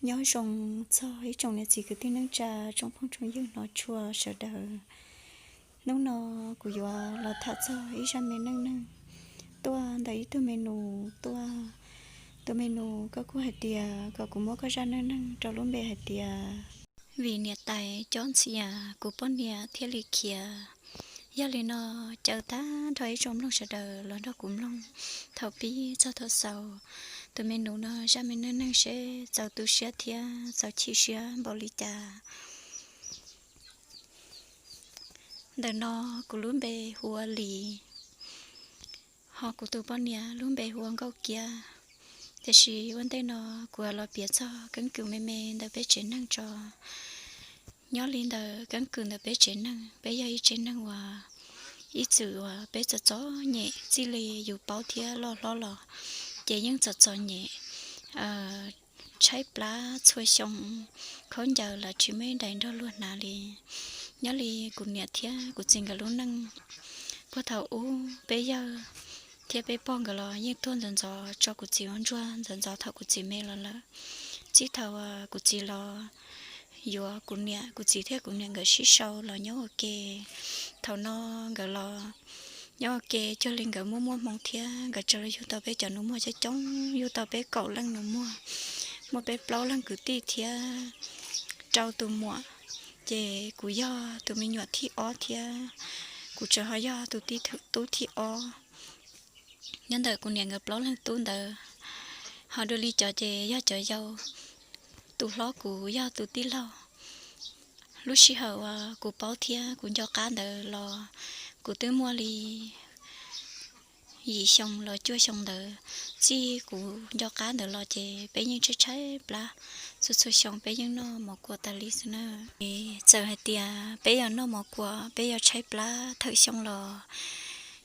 Nyob zoo txog ib tsoom niam txiv kwv tij neej tsa, tsoom phooj tsoom ywg hnov tshua sawv daws. Hnub no kuv yuav los tham txog ib zaj me neej neeg tuaj ntawm ib tug me nus tuaj. Tus me nus koj kuj hais tias kom kuv muab koj zaj neej neeg rau lub npe hais tias Vim niam tais cob ntxhias kuv poj niam thiaj li khiav. Yog li no, caw tag nrho ib tsoom mloog sawv daws los nrog kuv mloog thaum pib txog thaum xaus tus me nus no zaj me neej neeg seb txaus tu siab thiab txaus chim siab npaum li cas. Ntawm no kuv lub npe hu ua Lis, ho kuv tus poj niam lub npe hu ua Nkauj Kiab. Tiam sis ua ntej no kuv los piav txog keeb kwm me me ntawm peb tsev neeg tso. Nyob li ntawm keeb kwm ntawm peb tsev neeg, peb yog ib tsev neeg uas ib txwm uas peb txom txom nyem, txij li yus paub thiab loj hlob los ces yeej txom txom nyem, tshaib plab txhua xyoo, khaub ncaws los tsis muaj ib daim nrog luag hnav li. Nyob li kuv niam thiab kuv txiv nkawd lub neej, puag thaum ub peb yawg thiab peb pog nkawd los yeej tuag ntxov ntxov tso kuv txiv ua ntsuag ntxov ntxov thaum kuv txiv me los lawm. Txij thaum kuv txiv los yuav kuv niam, kuv txiv thiab kuv niam nkawd sib sau los nyob ua ke. Thaum no nkawd los nyob ua ke cuag li nkawd muaj muaj hmoo thiab nkawd txawm los yug tau peb cov nus muag coob coob, yug tau peb kaum leej nus muag, muaj peb plaub leeg kwv tij thiab rau tus muam. Ces kuv yog tus me nyuam thib ob thiab kuv tseem ho yog tus tub thib ob. Nyob ntawm kuv niam nkawd plaub leeg tub ntawd, ho dua li cov ces yog cov yau, tus hlob kuv yog tus tij laug. Lub sij hawm uas kuv paub thiab kuv nco qab ntawd los kuv twb muaj li yim xyoo los cuaj xyoo ntawd. Txij kuv nco qab ntawd los ces peb yeej tshaib tshaib plab, txhua txhua xyoo peb yeej noj mov kuam tas li xwb na. Txawm hais tias peb yuav noj mov kuam, peb yuav tshaib plab thawm xyoo los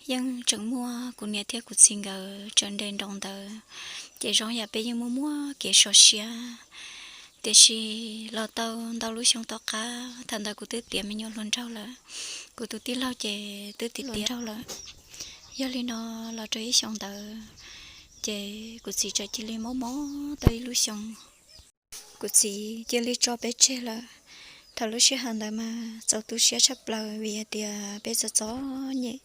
yeej tseem muaj kuv niam thiab kuv txiv nkawd tseem nres nroos ntawd, ces zoo yam peb yeej muaj muaj kev sov siab. Tiam sis los tau ntau lub xyoo tom qab, thaum ntawd kuv twb tiav me nyuam hluas nraug lawm, kuv tus tij laug ces twb tiav hluas nraug lawm. Yog li no los rau ib xyoo ntawd, ces kuv txiv txawm cia li mob mob tau ib lub xyoo, kuv txiv cia li tso peb tseg lawm. Thaum lub sij hawm ntawd mas txaus tu siab tshaj plaws vim hais tias peb txom txom nyem,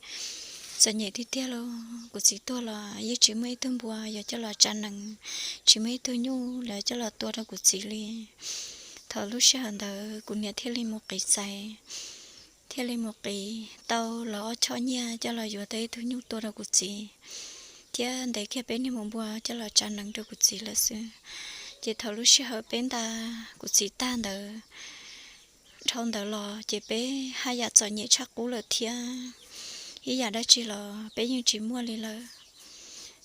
txom nyem tiag tiag lauj. Kuv txiv tuag los yeej tsis muaj ib tug npua yuav coj los tsa nees, tsis muaj ib tug nyuj los coj los tua rau kuv txiv li. Thaum lub sij hawm ntawd kuv niam thiaj li mus qiv txais, thiaj li mus qiv tau los ob choj nyiaj coj los yuav tau ib tug nyuj tua rau kuv txiv, thiab ntes kiag peb niag mus npua coj los tsa nees rau kuv txiv lawm xwb. Ces thaum lub sij hawm peb nta kuv txiv tag ntawd, dhau ntawd los ces peb haj yam txom nyem tshaj qub lawm thiab, ib yam dab tsi los peb yeej tsis muaj li lawm.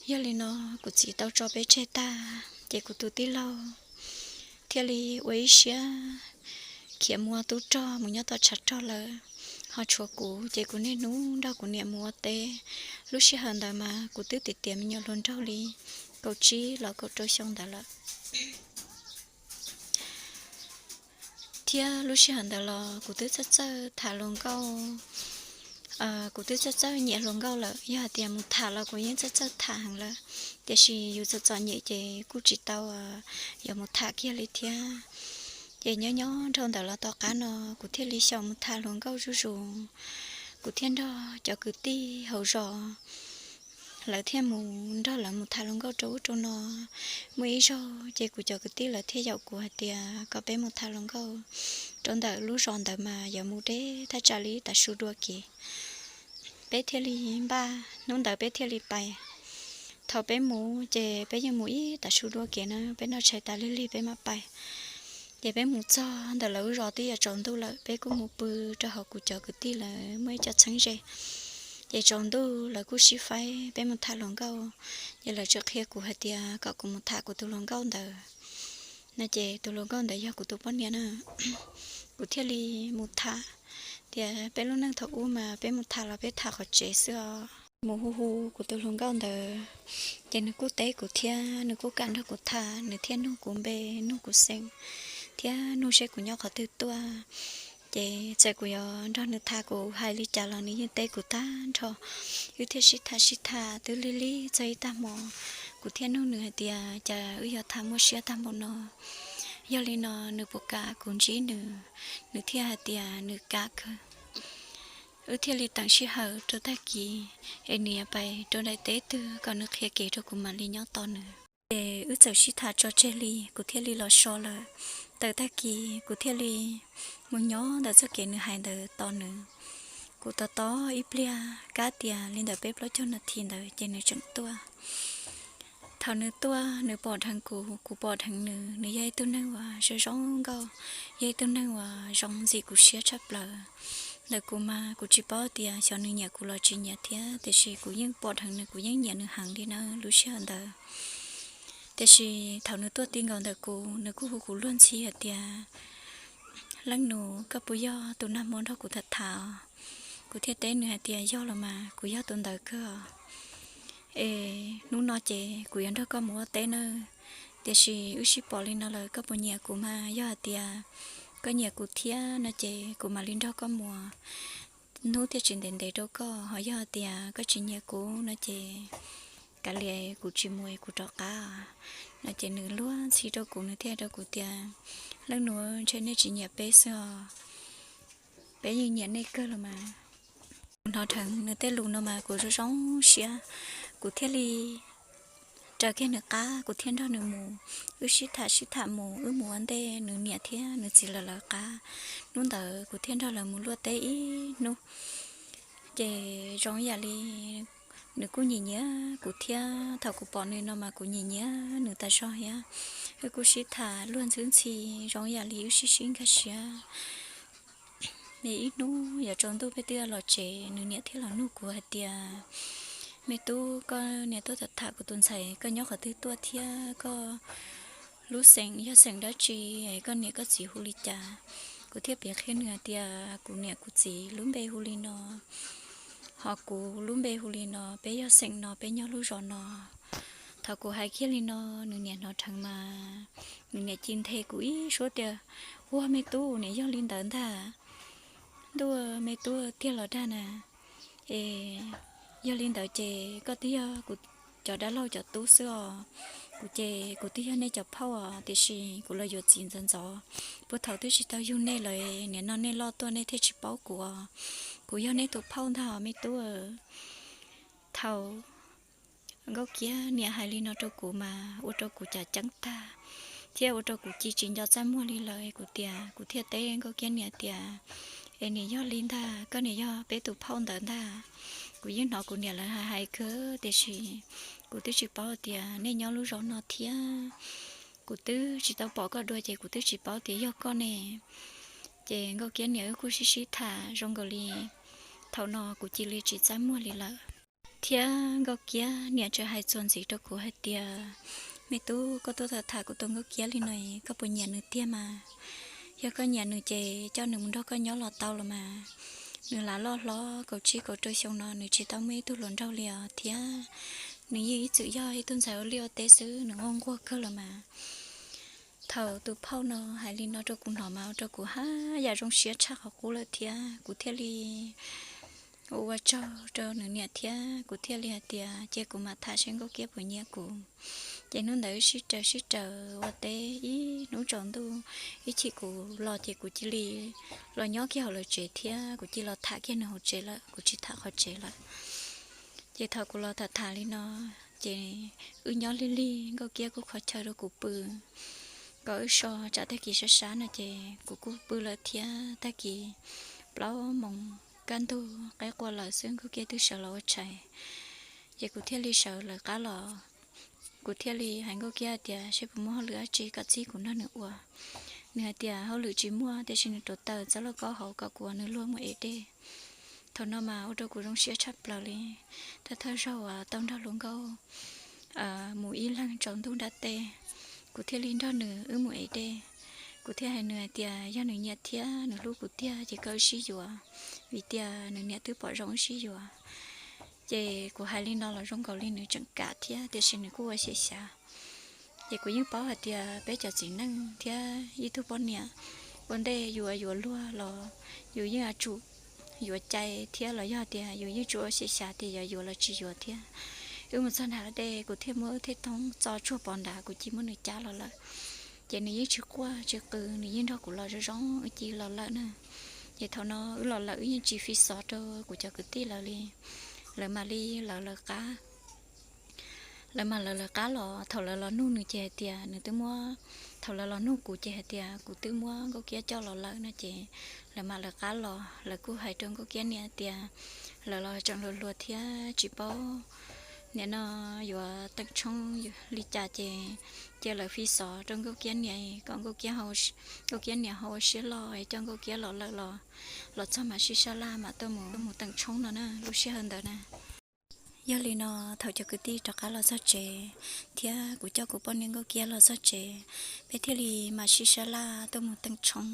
Yog li no kuv txiv tau tso peb tseg tag ces kuv tus tij laug thiaj li ua ib siab khiav mus ua tub rog mus nyob tom tshav rog lawm, ho tshuav kuv ces kuv niaj hnub nrog kuv niam mus ua teb. Lub sij hawm ntawd mas kuv twb tiav tiav me nyuam hluas nraug li kaum tsib los kaum rau xyoo ntawd lawm. Thiab lub sij hawm ntawd los kuv twb txawj txawj tham hluas nkauj, kuv twb txawj txawj nyiam hluas nkauj lawm. Yog hais tias mus tham los kuv yeej txawj txawj tham heev lawm, tiam sis yus txom txom nyem ces kuj tsis tau yuav mus tham kiag li thiab. Ces nyob nyob dhau ntawd los tom qab no kuv thiaj li xyaum mus tham hluas nkauj zuj zus. Kuv thiaj nrog cov kwv tij hauv zos, lawv thiaj mus nrog lawv mus tham hluas nkauj rau ub rau no. Muaj ib zaug ces kuv cov kwv tij lawv thiaj yaum kuv hais tias kom peb mus tham hluas nkauj rau ntawm lub zos ntawd mas yuav mus deb thaj tsam li tav su dua kev. Peb thiaj li npaj, hnub ntawd peb thiaj li pais. Thaum peb mus ces peb yeej mus ib tav su dua kev na, peb noj tshais tas lig lig peb mam pais. Ces peb mus txog ntawm lawv lub zos twb yuav tsaus ntuj lawm, peb kuj mus pw rau hauv kuv cov kwv tij lawv muaj ib co txheeb ze. Ces tsaus ntuj lawv kuj sib faib peb mus tham hluas nkauj. Ces lawv txawm qhia kuv hais tias kom kuv mus tham kuv tus hluas nkauj ntawd no, ces tus hluas nkauj ntawd yog kuv tus poj niam na. Kuv thiaj li mus tham, tias peb lub neej thaum ub mas peb mus tham los peb tham qhov tsev xwb os. Mus hu hu kuv tus hluas nkauj ntawd, ces nws kuj teb kuv thiab nws kuj kam nrog kuv tham, nws thiaj nug kuv npe, nug kuv xeem, thiab nug seb kuv nyob qhov twg tuaj. Ces txawm kuv yuav nrog nws tham kuv hais li cas los nws yeej teb kuv tag nrho. Wb thiaj sib tham sib tham twb lig lig txog ib tag hmo, kuv thiaj nug nws hais tias cas wb yuav tham muaj siab tag npaum no. Yog li no nws puas kam kuv ntsib nws? Nws thiaj hais tias nws kam kawg. Wb thiaj li teem sij hawm rau tag kis es nws yuav pais rau daim teb twg kom nws qhia kev rau kuv mam li nyob tos nws. Ces wb txawm sib tham tso tseg li, kuv thiaj li los so lawm. Tawm tag kis kuv thiaj li mus nyob ntawm txoj kev nws hais ntawd tos nws. Kuv tos tos ib pliag, kab tias li ntawm peb plaub caug nas this ntawd ces nws tseem tuaj. Thaum nws tuaj nws pom dheev kuv, kuv pom dheev nws. Nws yog ib tug neeg uas zoo zoo nkauj, yog ib tug neeg uas zoo ntxim kuv siab tshaj plaws. Ntawm kuv mas kuv tsis paub tias xyov nws nyiam kuv los tsis nyiam thiab, tiam sis kuv yeej pom dheev nws, kuv yeej nyiam nws heev li na lub sij hawm ntawd. Tiam sis thaum nws tuaj ti nkaus ntawm kuv, nws kuj hu kuv luag ntxhi hais tias, Leej Nus, koj puas yog tus nag hmo nrog kuv tham tham os? Kuv thiaj teb nws hais tias, Yog los mas, kuv yog tus ntawd kawg os. Es hnub no ces kuv yuav nrog koj mus ua teb nawb, tiam sis wb sib pom li no lawm koj puas nyiam kuv mas? Yog hais tias koj nyiam kuv thiab no ces kuv mam li nrog koj mus, hnub thiaj tsis ntev ntev rau koj. Ho yog hais tias koj tsis nyiam kuv no ces kav liam, kuv tsis mus, kuv rov qab. No ces nws luag ntxhi rau kuv, nws thiaj rau kuv tias, Leej Nus, ntshe nej tsis nyiam peb xwb os, peb yeej nyiam nej kawg los mas. Kuv hnov dheev nws tej lus no mas kuv zoo zoo siab, kuv thiaj li raws kiag nws qab, kuv thiaj nrog nws mus. Wb sib tham sib tham mus, wb mus ua ntej nws niam thiab nws txiv lawv lawv qab. Hnub ntawd kuv thiaj nrog lawv mus luaj teb ib hnub. Ces zoo ib yam li nws kuj nyiam nyiam kuv thiab, thaum kuv pom nws no mas kuv nyiam nyiam nws tas zog thiab. Wb kuj sib tham luag ntxhi ntxhi, zoo ib yam li wb sib sib nkag siab. Ib hnub yuav tsaus ntuj peb twb los tsev, nws niam thiaj los nug kuv hais tias, Me tub, koj niam tuaj tham tham kuv tus ntxhais, koj nyob qhov twg tuaj thiab koj lub xeem yog xeem dab tsi, koj niam koj txiv hu li cas? Kuv thiaj piav qhia nws hais tias kuv niam kuv txiv lub npe hu li no, ho kuv lub npe hu li no, peb yog xeem no, peb nyob lub zos no. Thaum kuv hais kiag li no, nws niam hnov dheev mas nws niam ci nthe kuv ib suab tias, Ua, me tub, niam yog li ntawd ntag. Ntuj, me tub tiag los dag na. Es yog li ntawd ces koj twb yog kuv cov dab laug cov tub xwb os. Kuv ces kuv twb yog nej cov phauj os, tiam sis kuv los yuav txiv ntxov ntxov, puag thaum twb tsis tau yug nej lawm, nim no nej loj tuaj nej thiaj tsis paub kuv os. Kuv yog nej tus phauj ntag os me tub. Thaum Nkauj Kiab niam hais li no rau kuv mas ua rau kuv cav ceeb tag, thiab ua rau kuv ci tsis nco txaj muag li lawm. Kuv tias, kuv thiaj teb Nkauj Kiab niam tias, Es niam, yog li ntag, koj niam yog peb tus phauj ntawd ntag. Kuv yeej hnov kuv niam lawv hais hais kawg, tiam sis kuv twb tsis paub tias nej nyob lub zos no thiab. Kuv twb tsis tau pom koj dua ces kuv twb tsis paub tias yog koj ne. Ces Nkauj Kiab niam wb kuj sib sib tham zoo nkaus li thaum no kuv cia li tsis txaj muag li lawm. Thiab Nkauj Kiab niam tseem hais txuas ntxiv rau kuv hais tias, Me tub, koj tuaj tham tham kuv tus Nkauj Kiab li no, koj puas nyiam nws tiag mas? Yog koj nyiam nws ces coj nws mus nrog koj nyob los tau los mas. Nws lav loj hlob kaum tsib kaum rau xyoo no nws tsis tau muaj ib tug hluas nraug li os, thiab nws yeej ib txwm yog ib tug ntxhais ua liaj ua teb xwb, nws nquag nquag kawg los mas. Thaum tus phauj no hais li no rau kuv hnov mas ua rau kuv haj yam zoo siab tshaj qhov qub lawm thiab. Kuv thiaj li ua ua tsaug rau nws niam thiab kuv thiaj li hais tias, Cia kuv mam tham seb Nkauj Kiab puas nyiam kuv. Ces hnub ntawd sib raws sib raws ua teb ib hnub tsaus ntuj, ib chim kuv los ces kuv cia li los nyob kiag hauv lawv tsev thiab kuv cia li los tham kiag nws hauv tsev lawm, kuv tsis tham qhov tsev lawm. Ces thaum kuv los tham tham li no, ces wb nyob lig lig, Nkauj Kiab kuj kho chaw rau kuv pw kom wb so, tsam tag kis sab sab no ces kuv kuj pw lawm thiab. Tag kis plaub moos kaj ntug qaib qua lawm xwb Nkauj Kiab twb sawv los ua tshais, ces kuv thiaj li sawv lawv qab los. Kuv thiaj li hais Nkauj Kiab hais tias, Seb puas muaj hauj lwm dab tsi kom txib kuv nrog nws ua? Nws hais tias hauj lwm tsis muaj, tiam sis nws rauv taws txawb lauj kaub hauv kom kuv ua nws luag mus ev dej. Thaum no mas ua rau kuv zoo siab tshaj plaws li. Thawj thawj zaug uas tau nrog hluas nkauj mus ib leeg tsaus ntuj nram teb, kuv thiaj li nrog nws wb mus ev dej. Kuv thiaj hais nws hais tias yog nws nyiam thiab nws hlub kuv tiag ces kom wb sib yuav, vim tias nws niam twb pom zoo wb sib yuav. Ces kuv hais li no los zoo nkaus li nws tseem kam thiab, tiam sis nws kuj ua xyem xyav. Ces kuv yeej paub hais tias peb cov txiv neej thiab ib tug poj niam ua ntej yuav yuav luag los yus yeej yuav tsum yuav cai thiab, los yog tias yus yeej tsum ua xyem xyav tias yuav yuav los tsis yuav thiab. Wb mus txog nram dej kuv thiaj muab wb tej thoob txo tsuag pov nrad, kuv cia muab nws cab los lawm. Ces nws yeej tsis quaj tsis qw, nws yeej nrog kuv los zoo zoo, wb cia li los lawm na. Ces thaum no wb los lawm wb yeej tsis fi xov rau kuv cov kwv tij lawv li, lawv mam li lawv lawv qab lawv mam lawv lawv qab los. Thaum lawv los nug nws ces hais tias nws twb muab, thaum lawv los nug kuv ces hais tias kuv twb muab Nkauj Kiab coj los lawm no ces lawv mam lawv qab los. Lawv kuj hais rau Nkauj Kiab niam tias lawv los tseem hluas hluas thiab tsis paub nim no yuav teem tshoob li cas ces cia lawv fi xov rau Nkauj Kiab niam kom Nkauj Kiab, Nkauj Kiab niam ho ua siab loj coj Nkauj Kiab los lawm los, los txog mas sib sab laj mas tuaj mus teem tshoob no na, lub sij hawm ntawd na. Yog li no thaum cov kwv tij rov qab los txog tsev thiab kuv coj kuv poj niam Nkauj Kiab los txog tsev, peb thiaj li mam sib sab laj tuaj mus teem tshoob.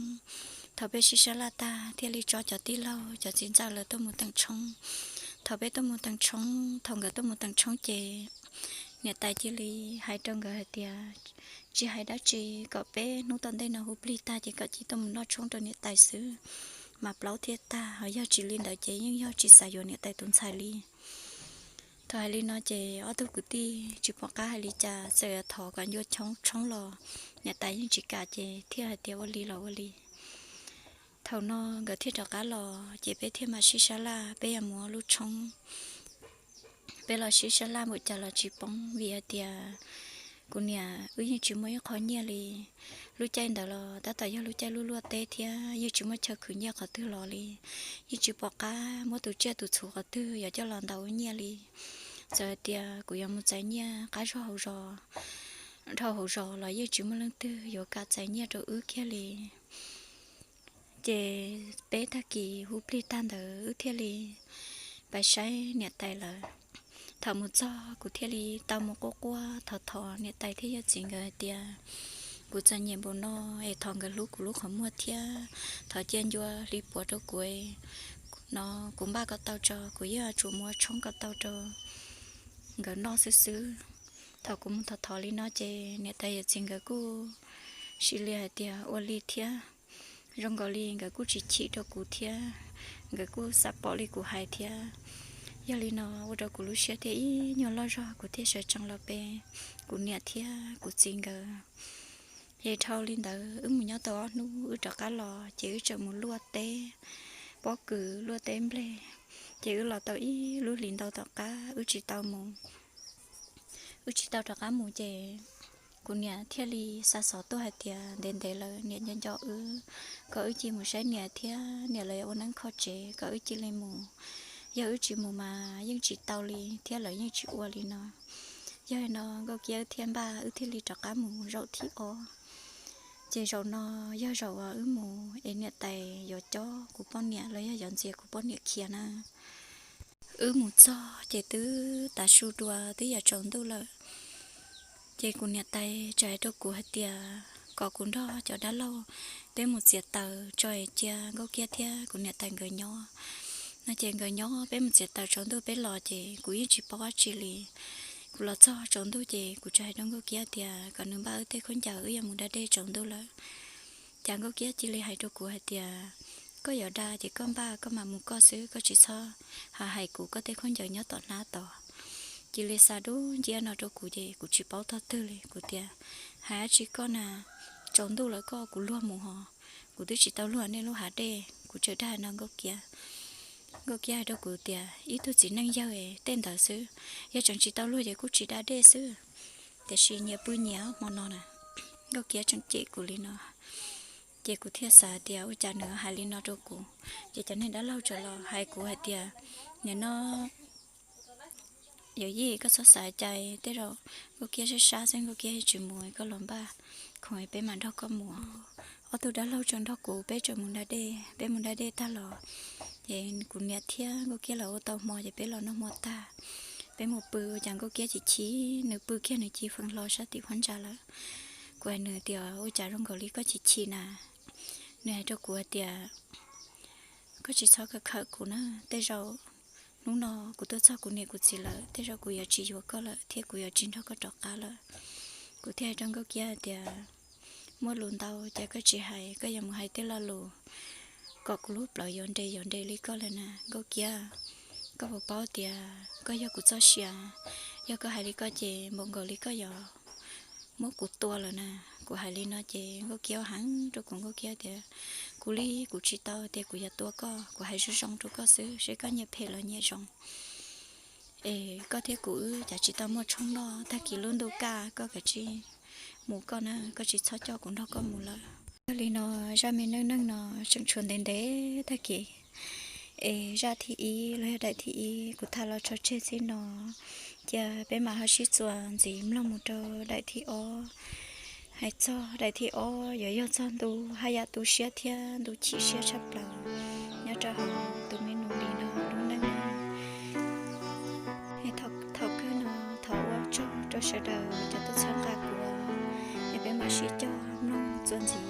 Thaum peb sib sab laj tag thiaj li tso cov tij laug cov txiv ntxawm lawv tuaj mus teem tshoob. Thaum peb tuaj mus teem tshoob, thaum nkawd tuaj mus teem tshoob ces niam tais cia li hais rau nkawd hais tias tsis hais dab tsi, kom peb hnub tom ntej no hu plig tag ces kom cia tuaj mus noj tshoob rau niam tais xwb, mas plaub thiaj tag. Ho yog tsis li ntawd ces yeej yog tsis xav yuav niam tais tus ntxhais li. Thaum hais li no ces ob tug kwv tij tsis pom qab hais li cas, txawm thov kom ncua tshoob los niam tais yeej tsis kam ces thiaj hais tias ua li los ua li. Thaum no nkawd thiaj rov qab los ces peb thiaj mam sib sab laj peb yuav muab lub tshoob. Peb los sib sab laj npaum cas los tsis poob vim hais tias kuv niam wb yeej tsis muaj ib qho nyiaj li. Lub caij ntawd los tab tom yog lub caij luaj luaj teb thiab yeej tsis muaj chaw khwv nyiaj qhov twg los li. Yeej tsis pom qab muab tus tsiaj tus txhu qhov twg yuav coj los ntaus nyiaj li. Txawm hais tias kuv yuav mus txais nyiaj qab zog hauv zos, dhau hauv zos los yeej tsis muaj leej twg yuav kam txais nyiaj rau wb kiag li. Ces peb tag kis hu plig tag ntawd wb thiaj li pais saib niam tais lawm. Thaum mus txog kuv thiaj li tau mus quaj quaj thov thov niam tais thiab yawm txiv nkawd hais tias kuv txom nyem npaum no es thov nkawd hlub kuv lub qhov muag thiab thov cia ncua hli puav rau kuv no, kuv npaj kom tau tso kuv yeej yuav tsum muab tshoob kom tau rau nkawd noj xwb xwb. Thaum kuv mus thov thov li no ces niam tais yawm txiv nkawd kuj sim li hais tias ua li thiab. Zoo nkaus li nkawd kuj tsis chim rau kuv thiab, nkawd kuj xav pom li kuv hais thiab. Yog li no ua rau kuv lub siab thiaj ib nyuag loj zog kuv thiaj sawv tsees los pe kuv niam thiab kuv txiv nkawd. Ces dhau li ntawd wb mus nyob tau ob hnub wb rov qab los ces wb tseem mus luaj teb pob kws luaj teb nplej. Ces wb los tau ib lub hlis ntau tom qab wb tsis tau mus, wb tsis tau rov qab mus ces kuv niam thiaj li xa xov tuaj hais tias ntev ntev lawm niam nco nco wb, kom wb cia mus saib niam thiab niam lawv yuav ua neeb kho tsev kom wb cia li mus. Yog wb tsis mus mas yeej tsis tau li thiab lawv yeej tsis ua li no. Yog li no Nkauj Kiab wb thiaj npaj wb thiaj li rov qab mus zaum thib ob. Ces zaum no yog zaum uas wb mus es niam tais yuav cob kuv poj niam los yog yuav ntxias kuv poj niam khiav na. Wb mus txog ces twb tav su dua twb yuav tsaus ntuj lawm. Ces kuv niam tais txawm hais rau kuv hais tias kom kuv nrog cov dab laug peb mus txiav taws tso es cia Nkauj Kiab thiab kuv niam tais nkawd nyob no. Ces nkawd nyob peb mus txiav taws tsaus ntuj peb los ces kuv yeej tsis paub dab tsi li. Kuv los txog tsaus ntuj ces kuv txawm hais rau Nkauj Kiab tias kom nws npaj wb tej khaub ncaws wb yuav mus da dej tsaus ntuj lawm. Ces Nkauj Kiab cia li hais rau kuv hais tias koj yuav da ces koj npaj koj mam mus koj xwb, koj tsis txhob hais kuv, koj tej khaub ncaws nyob tom hnab tod. Cia li xa dub nciab no rau kuv ces kuv tsis paub tog twg li. Kuv tias hais dab tsi koj na, tsaus ntuj lawm koj, kuv luag mus hos, kuv twb tsis tau luag nej lub hav dej. Kuv txawm dag no Nkauj Kiab. Nkauj Kiab hais rau kuv tias ib tug txiv neej yawg tej ntawd xwb, yog tseem tsis tau luag ces kuj tsis da dej xwb. Tiam sis nyias pw nyias hmo no na, Nkauj Kiab tseem cem kuv li no. Ces kuv thiaj xav tias ua cas nws hais li no rau kuv. Ces cov neeg dab laug txawm los hais kuv hais tias nim no yawm yij koj txhob xav cai, tej zaum Nkauj Kiab sab sab xwb, Nkauj Kiab tsis mus, koj los npaj khoom peb mam nrog koj mus. Ob tug dab laug tseem nrog kuv peb tseem mus da dej, peb mus da dej tag los ces kuv niam thiab Nkauj Kiab lawv ua tau hmo ces peb los noj hmo tag, peb mus pw. Ua cas Nkauj Kiab chim chim, nws pw kiag nws cia li feem hlo sab tim phab ntsa lawm. Kuv hais nws tias ua cas zoo nkaus li koj chim chim na? Nws hais rau kuv hais tias koj tsis txhob khawm khawm kuv na, tej zaum hnub no kuv tuaj txog kuv niam kuv txiv lawm tej zaum kuv yuav tsis yuav koj lawm thiab kuv yuav tsis nrog koj rov qab lawm. Kuv thiaj hais rau Nkauj Kiab hais tias muaj lus ntau ces koj tsis hais, koj yuav mus hais tej lo lus kom kuv lub plawv yuav nres yuav nres li koj lawm na Nkauj Kiab. Koj puas paub tias koj yog kuv txoj sia, yog koj hais li koj ces npaum nkaus li koj yuav muab kuv tua lawm na. Kuv hais li no ces Nkauj Kiab heev rau kuv, Nkauj Kiab tias, kuv li kuv tsis tau tias kuv yuav tua koj, kuv hais zoo zoo rau koj xwb, seb koj nyiam phem los nyiam zoo. Es koj thiab kuv wb cas tsis tau muaj tshoob noj, tag kis lub ntuj kaj koj kav tsij mus koj na, koj tsis txhob coj kuv nrog koj mus lawm. Yog li no, zaj me neej neeg no tseem tshuav ntev ntev tag kis. Es zaj thib ib los yog daim thib ib kuv tham los tso tseg txij no, cia peb mam ho sib txuas ntxiv mloog mus rau daim thib ob. Hais txog daim thib ob yuav yog txog ntu haj yam tu siab thiab ntu chim siab tshaj plaws nyob rau hauv tus me nus li no lub neej. Thaum kawg no thov ua tsaug rau sawv daws cov tuaj txhawb nqa kuv, es peb mam sib cog mloog txuas ntxiv.